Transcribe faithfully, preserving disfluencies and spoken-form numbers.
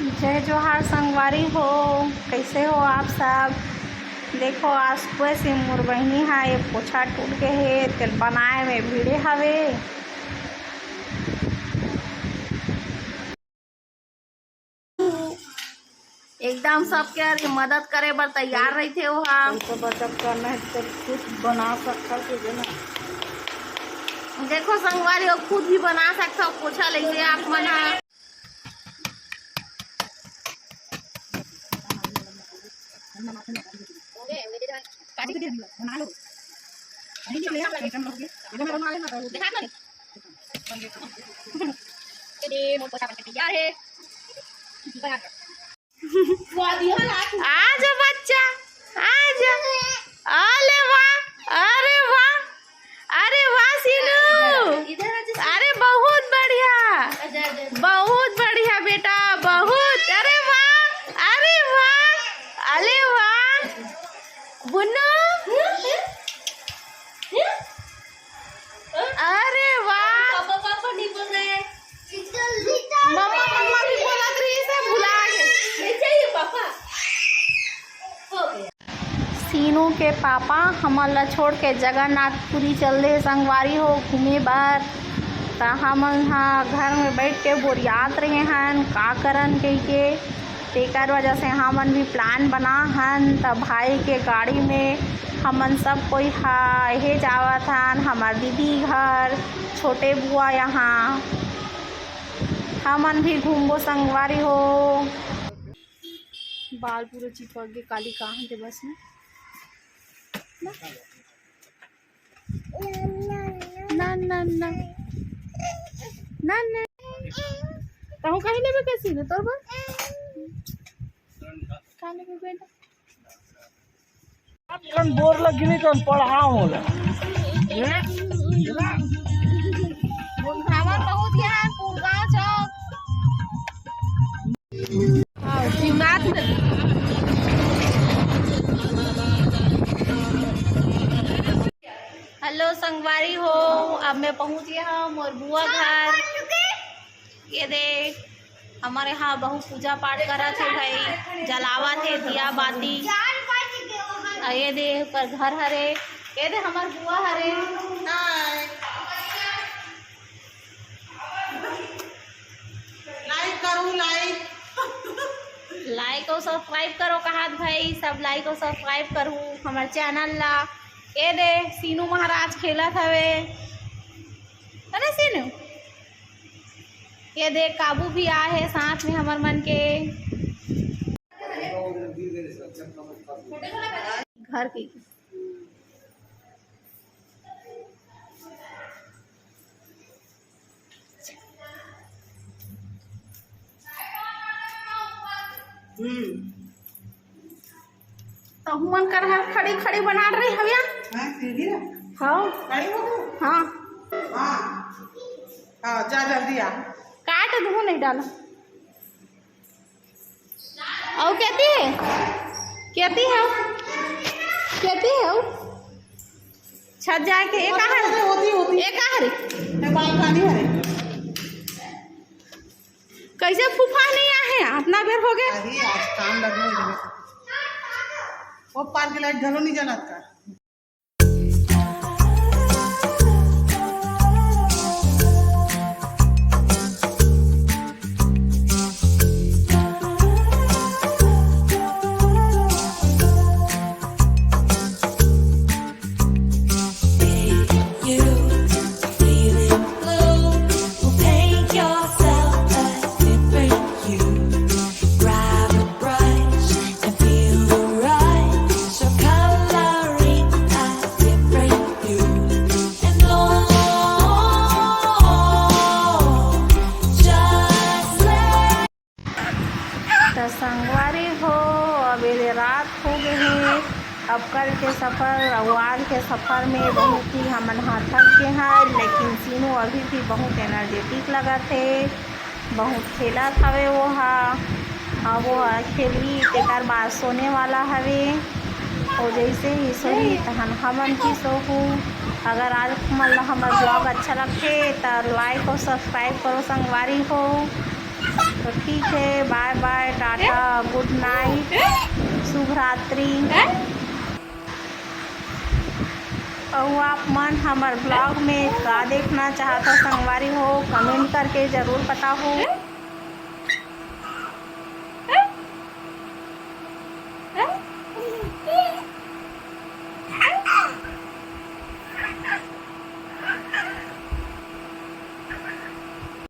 जय जोहार संगवारी हो, कैसे हो आप सब? देखो, आज सुबह से मोर बहिनी हा ये पोछा टूट गे हे, तेल बनाए में भिड़े हवे। एकदम सबके मदद करे बर तैयार रहिथे ओहा। पैसा बचत करना है तो कुछ बना सकता है ना। देखो संगवारी हो, खुद भी बना सकता हो पोछा, लेके आप मन हा। आजा बच्चा, आजा। अरे वाह, अरे वाह, अरे वाह सीनू। अरे बहुत बढ़िया, बहुत बढ़िया बेटा, बहुत। अरे वाह, अरे वाह, अरे वाह। बुन्नू, अरे वाह। पापा, पापा नहीं बोल रहे हैं। मम्मा, मम्मा भी बोलत रही से भुला गे। नहीं चाहिए पापा। हो गया। सीनू के पापा हमन ला छोड़ के जगन्नाथपुरी चल दे संगवारी हो घूमे बर। त हमन हा घर में बैठ के बोरियात रहे हन, का करन कहिके। तेकर वजह से हमन भी plan बना हन, त भाई के गाड़ी में हमन सब कोई हा एहे जावत हन, हमर दीदी घर, छोटे बुआ यहाँ। हमन भी घूमबो संगवारी हो। बाल पूरा चिपक गे काली काहन के बस में। ना, ना, ना। ना, ना। तहूँ कहीं लेबे कैसी ने तोर बर? का लेबे बेटा? कन बोर लगी नहीं कन पढ़ाओ होला। बुंधावन बहुत यहाँ पुरगांव चौक। हाँ, शिवनाथ में। Hello संगवारी हो, अब मैं पहुँच गया हूँ मोर बुआ घर। ये देख, हमर यहाँ बहू पूजा पाठ करत हे भाई, जलावत हे दिया बाती। अउ ये दे ओकर घर हरे, ये दे हमर बुआ हरे। Like करू, like। Like अउ subscribe करो कहत भाई, सब like अउ subscribe करू हमर channel ला। ये दे सीनू महाराज खेलत हवे, है ना सीनू? ये देख, काबू भी आए हे साथ में हमर मन के घर के। हम्म। तहु मन कर हर खड़ी खड़ी बना रही हविया। हाँ, सीधी ना। हाँ। खड़ी हो गई? हाँ। हाँ। हाँ, जा जल्दी आ। काट दूँ, नहीं डाला। अउ केती हे? केती हे? केती हे? छत जाए के, ए कहाँ रे? होती, होती। ए कहाँ रे? ये बालकनी हरे। कैसे फूफा नहीं आए हैं? अतना बेर हो गए। अभी आज काम लगने लगे। वो पार के लाइट घलो नहीं जलत का। त संगवारी हो, अब एदे रात हो गे हे। अब कल के सफर अउ आज के सफर में बहुत ही हमन ह थक गे हन, लेकिन सीनू अभी भी बहुत energetic लगत हे, बहुत खेलत हवे वो ह। अब वो ह खेलही, तेकर बाद सोने वाला हवे। अउ जैसे ही सोही, तहन हमन भी सोहू। अगर आप मन ला हमर vlog अच्छा लगथे, त like अउ subscribe करो संगवारी हो। तो ठीक है, bye bye, Tata, good night, शुभ रात्रि। अउ आप मन हमर vlog में का देखना चाहत हो संगवारी हो, comment करके जरूर बताहू।